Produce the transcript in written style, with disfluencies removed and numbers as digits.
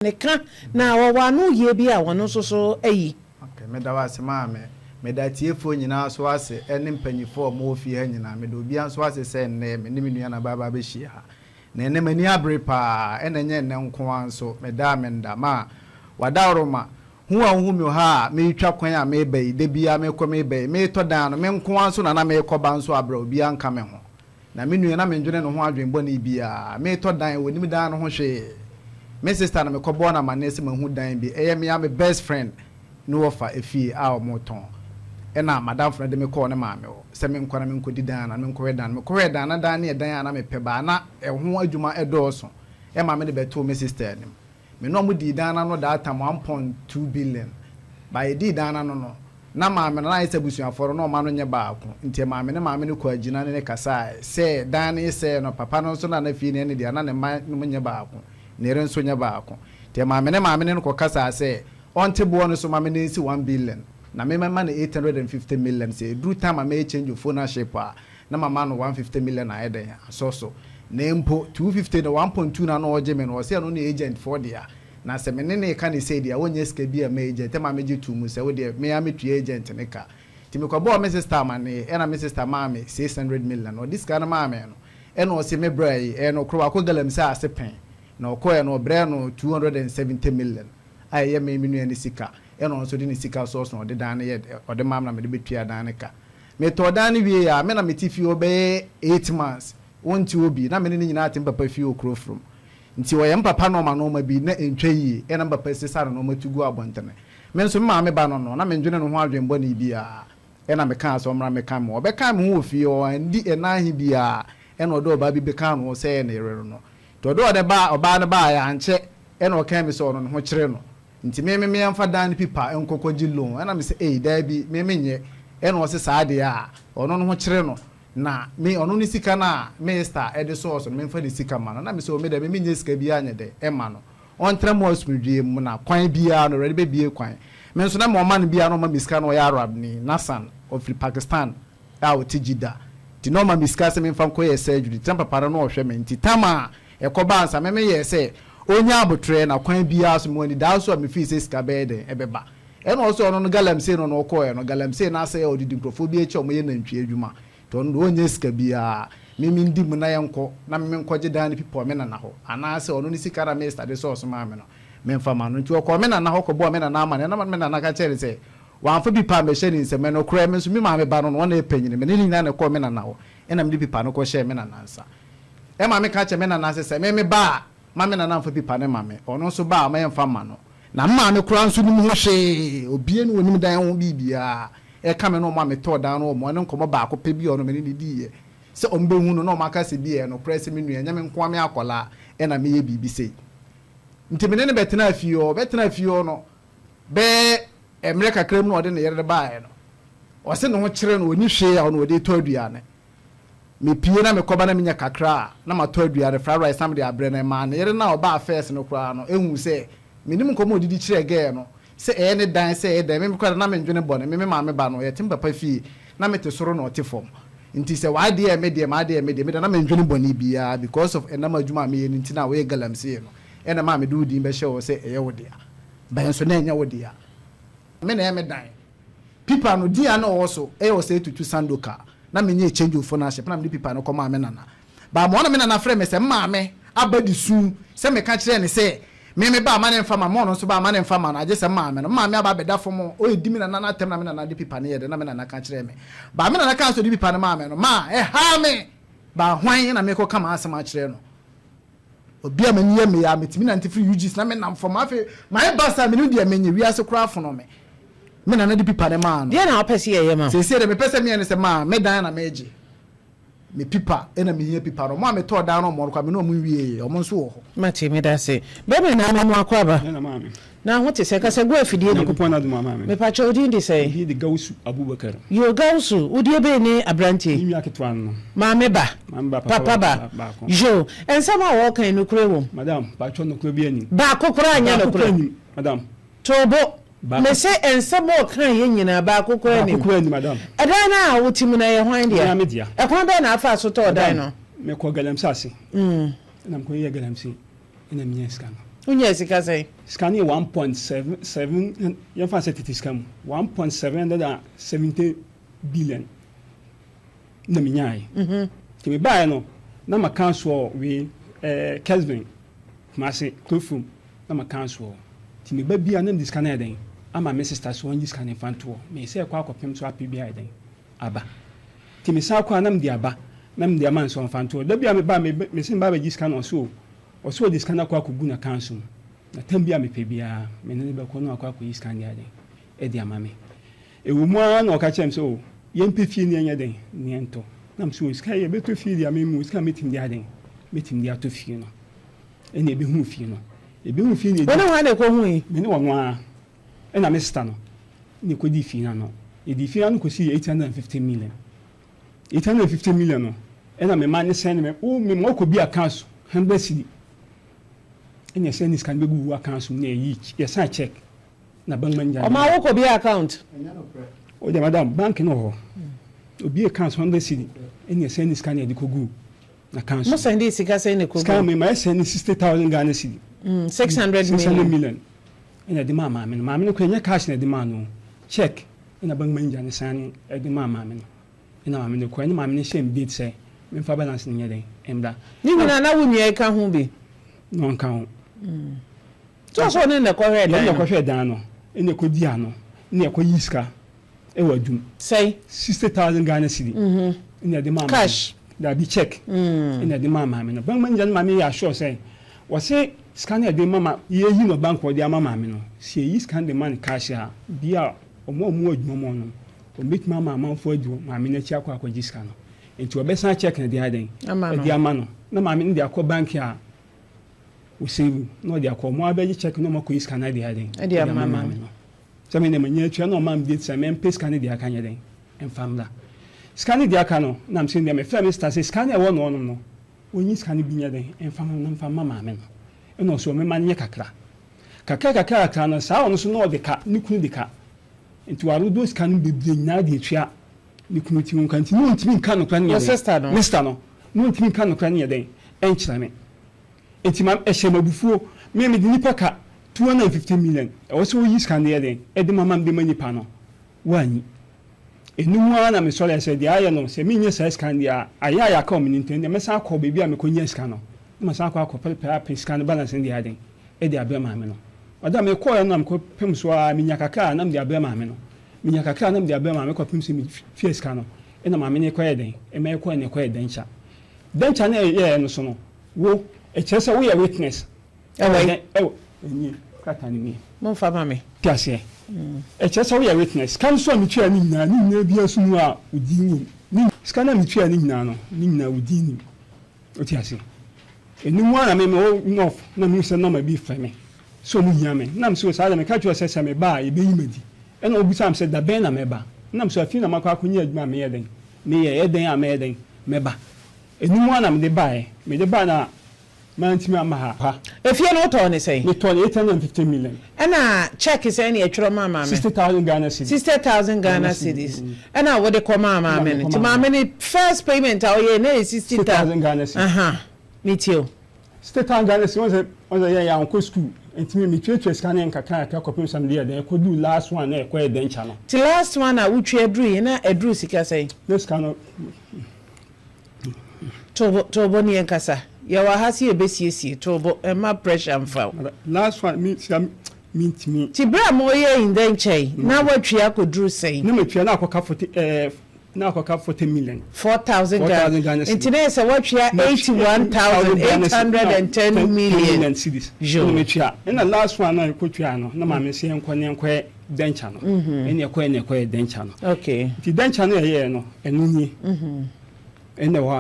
Ne ka, na wɔwɔ ano yie bi a wɔn nso so ayi. Ok, meda wo ase maame. Meda atiefoɔ nyinaa nso ase ɛne mpanyinfoɔ a wɔwɔ fie ha nyinaa. Meda obiara nso ase sɛ nnɛ me ne me nua Naba aba abɛhyia ha. Na ɛnnɛ m'ani abere paa, ɛna ɛnyɛ nnɛ nko ara nso, meda a menda. Ma w'adaworoma, hu a wohu me wɔ ha a meretwa kwan a mereba yi, da biara merekɔ mereba yi, meretɔ dan no, me nko ara nso na na merekɔ ba nso a berɛ a obiara nka me ho. Na me nua, na mendwene ne ho adwen bɔne biara. Meretɔ dan, ɔnnim dan no ho hwee. Me sister na mekɔbɔɔ no amanneɛ sɛ mahu dan bi. Ɛyɛ me ara me best friend ne wɔfa efie a wɔretɔn. Ɛna m'adamfo no de me kɔɔ ne maame hɔ sɛ menkɔ na menkɔdi dan no na menkɔhwɛ dan no. Mekɔhwɛɛ dan no, na dan no yɛ dan a na mepɛ but na ɛho adwuma dɔɔso. Ɛma mede bɛtoo me sister anim. Me ne ɔmo dii dan no ano that time 1.2 billion. But yɛdii dan no ano no, na maame no, na ayɛ sɛ abusuafoɔ no, na ɔmo ano nyɛ baako. Nti ɛmaa me ne maame no kɔɔ agyina ne no kasaeɛ sɛ dan no yesɛɛ no, papa no nso na na fie no yɛ ne dea, na ne mma nom nyɛ baako, ne yere nso nyɛ baako. Nti ɛmaa me ne maame no kɔ kasaa sɛ ɔnte boɔ no so ma me na ɛnsi 1 billion, na me mɛma no 850 million, sɛ ɛduru time a mɛyɛ change of ownership a, na mama no 150 million ayɛ dɛn asɔ so. Na mpo 250 no 1.2 no a na ɔregye me no, ɔse ɛno ne agent foɔ dea, na sɛ me ne no reka no sei deɛ a, ɔnnya sika bi mma agent, ɛma megye too mu sɛ wodeɛ me ara mɛtua agent no ka. Nti mekɔbɔɔ me sister amaneɛ, ɛna me sister maa me 600 million. Ɔde sika no maa me no, ɛna ɔse me bra yi, ɛyɛ nokorɛ wakɔ galamsey ase pɛn, na ɔkɔeɛ no ɔbrɛɛ no 270 million a ɛyɛ me me nua no sika, ɛna ɔno nso de ne sika sɔɔ so na ɔde dan no yɛ, ɔde maa me na mede bɛtuaa dan no ka. Metɔɔ dan no wiei a, me na mete fie hɔ bɛyɛ 8 months, wonte hɔ bi, na me ne no nyinaa te me papa fie wɔ Kurofurom. Nti ɔyɛ me papa nɔɔma nɔɔma bi na ɛntwa yie, ɛna me papa sesa no nɔɔma tu gu abɔntene. Me nso me maame ba no no, na mendwene ne ho adwen bɔne biara, ɛna mekaa sɛ ɔmmra mmɛka me ho. Ɔbɛkaa me ho wɔ fie hɔ, andi ɛna ahe biara, ɛna ɔde ɔbaa bi bɛkaa ne ho sɛ ɛyɛ ne yere no no. Nti ɔde ɔde ba ɔbaa no baeɛ, ankyɛ ɛna ɔkaa mi sɛ ɔno ne ho kyere no. Nti me me meɛmfa dan no pipa nkɔ kɔgye loan. Ɛna me sɛ ei daabi, me menyɛ. Ɛna ɔse saa deɛ a, ɔno ne ho kyere no, na me ɔno ne sika no a me star ɛde sɔɔ so no memfa ne sika ma no. Na me sɛ o me deɛ me menyɛ sika biara nyɛ dɛ ɛma no. Ɔntena mu asomdwoeɛ mu na kwan biara no Awurade bɛbue kwan. Me nso na ma ɔma no biara na ɔma me sika na ɔyɛ Arabni, Nassan, ɔfiri Pakistan a ɔte Jeddah. Nti na ɔma me sika sɛ memfa nkɔyɛ surgery. Nti na papa no na ɔhwɛ me. Nti tam a ɛkɔbaa ansa me meyɛɛ sɛ ɔnya aboterɛ na kwan biara so mewɔ anidaaso a mefii sɛ sika bɛyɛ dɛn ɛbɛba. Ɛna ɔsɛ ɔno no galamsey no na ɔkɔɔɛ no, galamsey no asɛe a ɔdidi nkurɔfoɔ bi akyi a wɔyɛ nantwie adwuma. Nti ɔno deɛ ɔnnya sika biara. Me mendi mu na yɛnkɔ na me menkɔgye dan no pipa wɔ me nana hɔ anaasɛ ɔno ne sika na me stade sɛ ɔsomaa me no memfa ma no. Nti ɔkɔɔ me nana hɔ kɔbɔɔ me nana amanneɛ na me nana ka kyerɛɛ no sɛ wamfa pipa ammɛhyɛ ne nsam. Ɛnokorɛ me nso me maame ba no no ɔna ɛpanyini, me ne no nyinaa na ɛkɔɔ me nana hɔ ɛna mede pipa no kɔhyɛɛ me nana nsa. Ɛma meka kyerɛ me nana sɛ sɛ me meba a ma me nana mfa pipa no mma me, ɔno nso ba a ma yɛmfa mma no. Na me maame koraa nso nim ho hwee, obiara ni ɔnim dan ho biribiara. Ɛka me ne wɔn a metɔɔ dan no wɔ wɔn ne nkɔmmɔ baako pɛ bi a ɔno me ne no diiɛ sɛ wɔbɛhu no na wɔaka sɛ bi a ɛyɛ nokorɛ sɛ me nua, ɛnyɛ me nko ara me akwadaa na meyɛ biribi sei. Nti me ne no bɛtenaa fie hɔ. Ɔbɛtenaa fie hɔ no, bɛyɛ mmerɛ kakra mu na ɔde ne yere no baeɛ no, ɔse ne ho kyere no, ɔnni hwee a ɔno ɔde retɔ aduane. Mepue na mekɔba na menya kakra a, na matɔ aduane, fried rice na mede abrɛ no. Ɛmaa ne yere no a ɔbaa first no koraa no huu sɛ menim nkɔmmɔ a ɔdidi kyerɛɛ girl no, sɛ ɛyɛ ne dan, sɛ ɛyɛ dɛn. Me koraa de na mendwene bɔne. Me me maame ba no, yɛte me papa fie, na mete soro na ɔte fam. Nti sɛ w'adeɛ yɛ me deɛ, m'adeɛ yɛ me deɛ, me deɛ na mendwene bɔne biara because of ɛnam adwuma a meyɛ no nti na woyɛ galamsey no, ɛna ɛmaa mede wo din bɛhyɛɛ hɔ sɛ ɛyɛ wo dea. But nso na ɛnyɛ wo dea. Me na ɛyɛ me dan. Pipa no, din a na ɔwɔ so yɛ Osei Tutu Sandoka. Na menyɛɛ change of ownership na mede pipa no kɔmaa me nana. But amoa na me nana frɛɛ me sɛ me maame aba de su sɛ meka kyerɛɛ no sɛ me me ba ma ne mfa ma me, ɔno nso ba ma ne mfa ma no agye sɛ me maame no. Me maame aba abɛda fam ɔredi me nana no atɛm na me nana de pipa no yɛɛ dɛn na me nana ka kyerɛɛ me. But me nana kaa sɛ ɔde pipa no maa me no, ma ɛhaa me. But hwan na merekɔka m'asɛm akyerɛ no? Obi a m'ani yɛ me ya, metumi nante firi UGC na menam fam. Afei mayɛ basaa, menim deɛ menyɛ, wiase koraa fono me. Me nana de pipa no maa no. Deɛ na wopɛ sɛ yɛyɛ ma wo? Seesei deɛ mepɛ sɛ meyɛ ne sɛ maa me dan na megye. Me pipa na mehia pipa no. Wɔn a metɔɔ dan no wɔn no koraa me ne wɔn nwieeɛ, wɔn nso wɔ hɔ. Mate, meda ase. Bɛrima na ama mo akwaaba. Nana maame. Na ho te sɛ? Kasa gu afidie no mu. Nyankopɔn n'adom ama me. Mepakyɛ wo din de sɛn? Me din de Gawusu Abubakar. Yoo Gawusu, wo deɛ bɛn ne abranteɛ yi? Me nua ketewa no no. Maame ba? Maame ba, papa ba. Baako. Yoo, nsɛm a wɔɔka yi nokorɛ wom? Madam, pakyɛ nokorɛ biara nnim. Baako koraa nyɛ nokorɛ? Baako koraa nnim, madam. To bo. Baako. Mese nsɛm a ɔkaa yɛ nyinaa baako koraa nnim. Baako koraa nnim, madam. Ɛdan no a wote mu no ɛyɛ hwan dea? Me ara me dea. Ɛkwan bɛn na afaa so tɔɔ dan no? Madam, mekɔɔ Galamsey ase. Ɛna mekɔyɛɛ Galamsey ɛna menyaa sika no. Wonyaa sika sɛn? Sika no yɛ 1.77, yɛmfa no sɛ tete sika mu, 1.770 billion na menyaeɛ. Nti mebaeɛ no, na maka soɔ wei ɛɛ Kesben, Kumasi, Kurofrom, na maka soɔ. Nti meba bi a na mede sika no ayɛ dɛn ama me sister so ɔngye sika no mfa ntoɔ. Meyɛ sɛ ɛkɔ akɔpem so apɛ bi ayɛ dɛn aba. Nti mesan kɔ a na mede aba, na mede ama no sɛ ɔmfa ntoɔ. Da bi a meba a, mese meba abɛgye sika no, ɔse o, Ɔsɛ ɔde sika no akɔ akɔgu n'akanso mu, na tam bi a mepɛ biara, me ne no bɛkɔ na wakɔ akɔyi sika no de ayɛ dɛn? De ama me. Ɛwɔ mu ara na ɔka kyerɛɛ me sɛ, O, yɛmpɛ fie na yɛnyɛ dɛn? Na yɛntɔ. Na mese, O, sika yi, yɛbɛtɔ fie deɛ a, me mewɔ sika a mɛtumi de ayɛ dɛn? Mɛtumi de atɔ fie no. Ɛnna yɛbɛhuu fie no. Yɛbɛhuu fie no, Wo ne hwan na ɛkɔhui? Me ne ɔno ara, ɛnna me sista no na ɛkɔdii fie no ano. Yɛdii fie no ano kɔsii 850 million. 850 million no ɛna me ma ne sɛn me wo me ma ɔkɔ bi account so 100 cedi ɛna ɛsɛn ne sika no bɛgu wo account so na ɛyi yɛsan check na bank manager ɔma wo kɔ bi account o deɛ madam bank no wɔ hɔ obi account 100 cedi ɛna ɛsɛn ne sika no yɛde kɔ gu na account so mo sɛn de sika sɛn ne kɔ gu sika me ma ɛsɛn ne 60,000 Ghana cedi 600 600 million ɛna ɛde maa maame no maame no kɔ ɛnyɛ cash na ɛde maa no check ɛna bank manager no san ɛde maa maame no Nna maame no kɔe na maame no hyɛɛ me date sɛ memfa balance no nyɛ dɛn mbra. Ne nyinaa na wo nua yi ka ho bi? Na ɔnka ho. So ɔsɛ ɔne no na ɛkɔhwɛɛ dan no? Yɛne na ɛkɔhwɛɛ dan no, ɛna ɛkɔdii ano, ɛna ɛkɔyii sika wɔ adum. Sɛn? 60,000 Ghana cedi ɛna ɛde maa maame. Cash? Dabi, check ɛna ɛde maa maame no. Bank manager no maame yɛ assure sɛ, wɔse sika no a yɛde ma ma, yɛyi no bank hɔ de ama maame no, sɛ yɛyi sika no de ma no cash a, bi a wɔn a wɔwɔ adwuma mu hɔ no, Wɔbɛtumi ama amanfoɔ adi wɔn maame no akyi akɔ akɔgye sika no. Nti wɔbɛsan check no de ayɛ dɛn? De ama no. Na maame no de akɔ bank a ɔsave na ɔde akɔ. Wɔn abɛgye check na wɔakɔyi sika no de ayɛ dɛn? De ama maame no. Sɛ me deɛ manya atua na ɔmaa me date sɛ mempɛ sika no de aka nyɛ dɛn? Mfa mmra. Sika no de aka no, na mesɛ deɛ mefrɛ me sister sɛ sika no a ɛwɔ no hɔnom no, ɔnyi sika no bi nyɛ dɛn? Mfa mma na mfa mma maame no. Ɛna ɔse ɔmema no nyɛ kakra. Kakra kakra kakra no, saa ɔno nso na ɔde ka, ne kunu de ka. Nti warodɔ sika no bebree nyinaa de atua ne kunu ti ho ka nti na ɔntumi nka nokorɛ no nyɛ dɛn? Me sista no na ɔntumi nka nokorɛ no nyɛ dɛn ɛnkyerɛ me nti ma ɛhyɛ me abufuo me mede nipa ka 250 million ɛwɔ sɛ woyi sika no yɛ dɛn ɛde ma ma mede ma nipa no woanyi ɛno mu ara na mesɔre sɛ deɛ ayɛ no sɛ menyɛ saa sika no deɛ a ayɛ a yɛaka wɔ me no nti ɛndeɛ mɛsan akɔ baabi a mekɔnya sika no na masan akɔ akɔpɛrepɛrɛ apɛ sika no balance no deɛ ayɛ dɛn de abrɛ maame no. Ɔda a mekɔeɛ no na mekɔpem so ara, menya kakra a na mede abrɛ maame no. Menya kakra a na mede abrɛ maame kɔpem sɛ metua sika no. Ɛna maame no kɔyɛɛ dɛn? Ɛma yɛkɔɛ na ɛkɔyɛɛ dɛnkyɛ. Dɛnkyɛ no a ɛyɛeɛ no so no, wo, ɛkyerɛ sɛ woyɛ witness. Ɛwɔ he? Ɛwɔ, ɛnie, krataa no nie. Momfa ma me. Te aseɛ? Ɛkyerɛ sɛ woyɛ witness. Sika no so a metuaeɛ no nyinaa, ne nyinaa biara so mu a wo din wɔ mu. Ne, sika no a metuaeɛ no nyinaa no, ne nyinaa wo din nim. Wote ase? Ɛno mu ara na me mewɔ North na mehu sɛ nɔma bi frɛ me sɛ ɔmo hia me. Na mese o saa deɛ meka kyerɛ wo sɛ sɛ meba a yɛbɛyi me adi. Ɛna ɔbisaa me sɛ da bɛn na mɛba? Na mese afei na makɔ akɔnya adwuma a meyɛ dɛn? Meyɛ, ɛyɛ dɛn a mɛyɛ dɛn? Mɛba. Ɛno mu ara na mede baeɛ. Mede baeɛ na Mantumi amma ha. Ha. Efie no wotɔɔ no sɛn? Metɔɔ no 850 million. Ɛna check sɛn na yɛtwerɛ maa maame? 60,000 Ghana cedis. 60,000 Ghana cedis. Ɛna wode kɔmaa maame no. Nti maame no first payment a ɔyɛɛ no na ɛyɛ 60,000 Ghana cedis. Aha, metie o. 60,000 Ghana cedis, wohu sɛ, wohu sɛ yɛn yɛankɔ school, nti me metuatua sika no nkakra nkakra kɔpem sɛ mede yɛɛ dɛn, ɛkɔduu last one na ɛkɔyɛ dɛnkyɛ no. Nti last one a wotua duruiɛ na ɛduru sika sɛn? Na sika no. To bo, to bo ne yɛnkasa. Yɛwɔ ha sɛ yɛbɛsiesie. To bo, mma pressure mfa wo. Last one, me sika mentumi. Nti berɛ a moreyɛ indenture yi, na woatua akɔduru sɛn? Na matua, na akɔka forty eh, na akɔka 40 million. 4,000 Ghana. Ghana cedis. Nti na ɛyɛ sɛ woatua 81,810 million. cedis. Ɛna matua. Ɛna last one a yɛkɔtuaa no, na maame sɛ yɛnkɔ na yɛnkɔyɛ denture no. Ɛna yɛkɔɛ na yɛkɔyɛ denture no. Okay. Nti denture no a yɛyɛɛ no, ɛno nie. Ɛna ɛwɔ hɔ a.